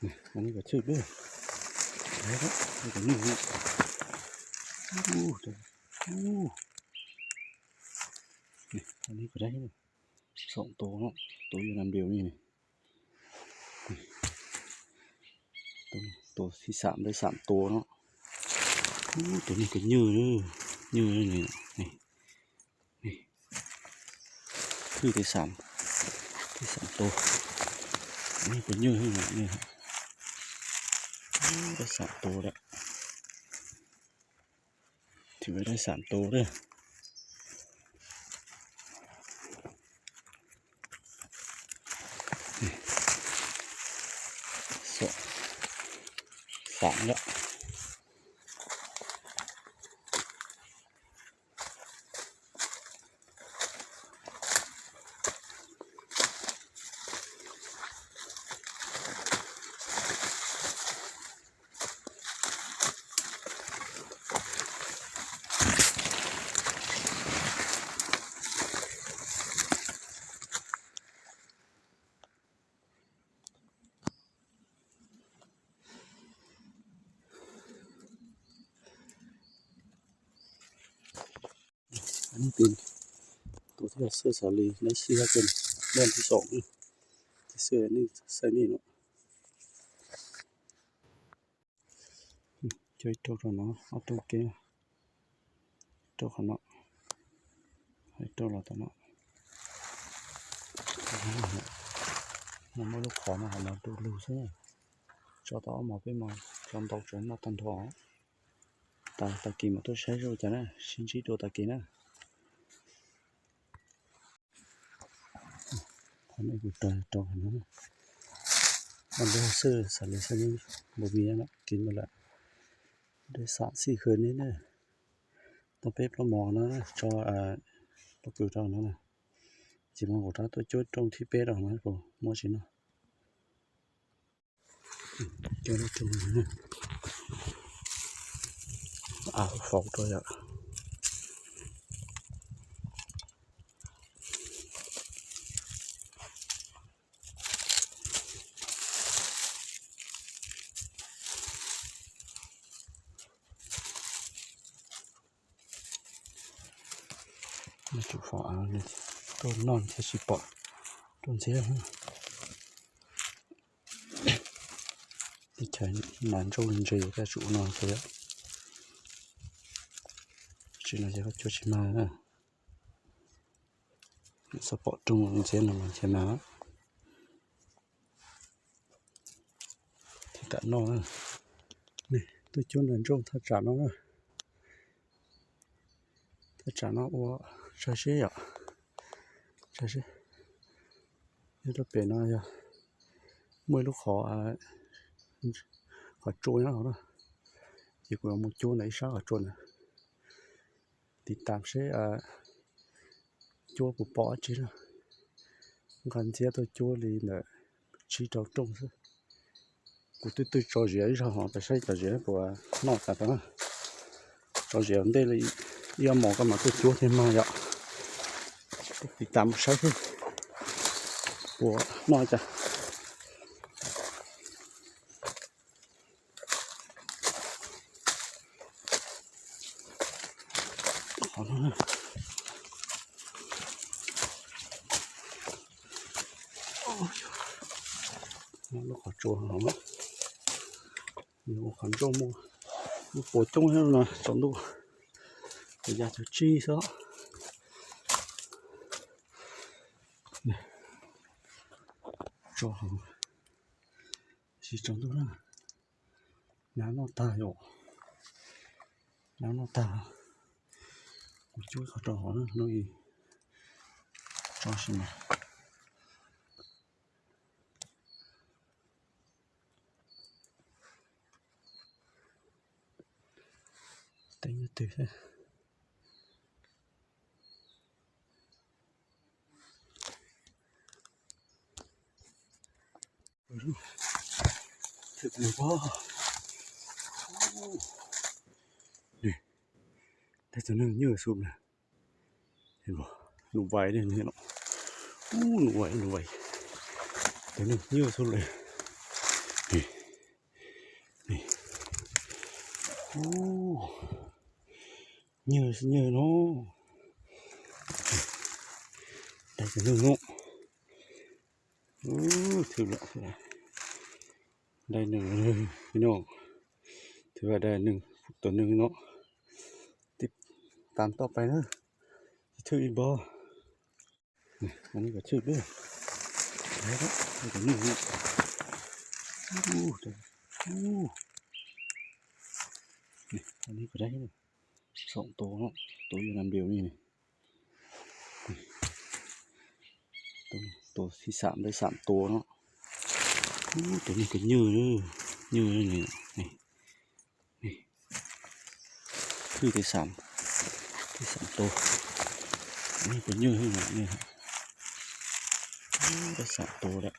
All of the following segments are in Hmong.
Cov nyuj, xoom tus no, tus yuav nas npias ni, tus thib xam ntawd xam tus no. Tus nyuj kws nywj, nywj ni, thwj tus xam, tus xam tus, nyuj kws nywj, tus xam tus lawm. Tsis muaj dab xam tus lawm. Xam lawm. Tus thiaj xwb xav li neb xwb hab, leej thib xoom, tus xwb nej xaib nej no. Cog ib rau rau no, ob rau kev, rau qhov no, ib rau los tom no. Muaj lub qhov no hov los du lug xwb. Tso tau ob mos peb mos, tso ntau tsuav noj tag nrho. Tas, tag kis mam tuaj saib zoo cas na, sib ntsib dua tag kis na. Qhov no kuv rau rau no, ua ntej xwb xav li xwb, npaum li no kis mus lawm. Dej xam xij hwm neb na, tau peb plaub mos no tso, plaub kws rau no na. Ces mus nkaum rau tuaj cuab rooj thib peb rau no kuv muab tsis noj. Cuab rooj, av faus rau yom. Noj tsum faus av, tuaj noj thiaj tsis pom rau ntxiab. Teb chaws nas ntsauj ntse yuav kaj tsum ua no thiab. Tsis no ces koj cuab tsis mag na. Txhob pom rooj ntxiab no mas nrhiav mag. Thiaj kam noj na. Tuaj cuab nas ntsauj thaj tsam no na. Thaj tsam no ua tsawg seb yom. Tsawg seb. Nyob rau pem no yog muaj ib lub qhov, qhov tsua nyob hauv na. Ces kuv yuav mus cuab ntawm ib sab qhov tsua ntawd. Tiv tam seb cuab puas pom dab tsi na. Nqa ntxiab tuaj cuab li ntawm tsib rau rooj xwb. Kuv twb twb tso ziav ib zaug hov, saib cov ziav puas noj tas tau na. Tso ziav ua ntej li ib ob hmos koj mam tuaj cuab thiaj mag yom. Tiv tam mus saib seb puas noj cas. Lub qhov tsua no, ua qhov ntsauj muaj lub puas coob thiab no, tsaus ntuj kuv ya cov tsig xwb. Tso hauv, tsis tsaus ntuj na. Nab noj tag yom, nab noj tag. Kuv cuab qhov rau hauv na, hnub ib tso si mas. Teeb twg thiab. Tej tus neeg nywj xwb na. Nus vais, nus vais, nus vais. Tus neeg nywj xwb li. Ub, nyuag nyuag no. Dai cov nyuag no. Ub, thwm lawm, dai nws no. Thwm lawm, dai nws, tus nws no. Tib tam toj pais na, thwm ib npog. Qhov no kom thwm lawm. Tus nws no. Qhov no kom dai, xoom tus no, tus yuav nas npias li ne. Tus thib xam, dai xam tus no. Tus no kom nyuag, nyuag ne. Thwm thib xam, thib xam tus. Tus no kom nyuag ne. Dai xam tus lawm.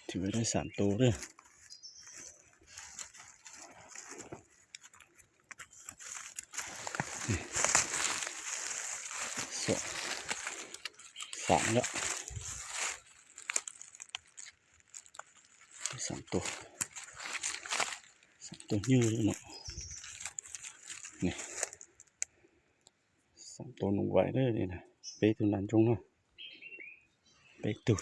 Thwm dai xam tus lawm. Xam lawm. Xam tus, xam tus nyuag no. Xam tus nus vais, peb tug nas ntsoog na. Peb tug.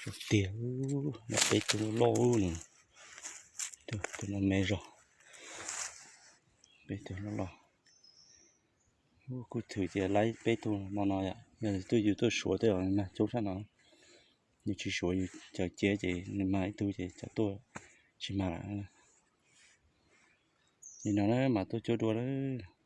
Zoo tiag, peb tug loj loj no. Tus no me zog. Peb tug loj loj. Kuj thwm tias laib peb tug hmo no yom, yog tuaj yus tuaj suav tej os mag coob sab no. Yus tsis suav yus cov cia ces nws mag ib tug ces cov tuaj tsis mag lawm. Nim no na mas tuaj cuab dua lawm.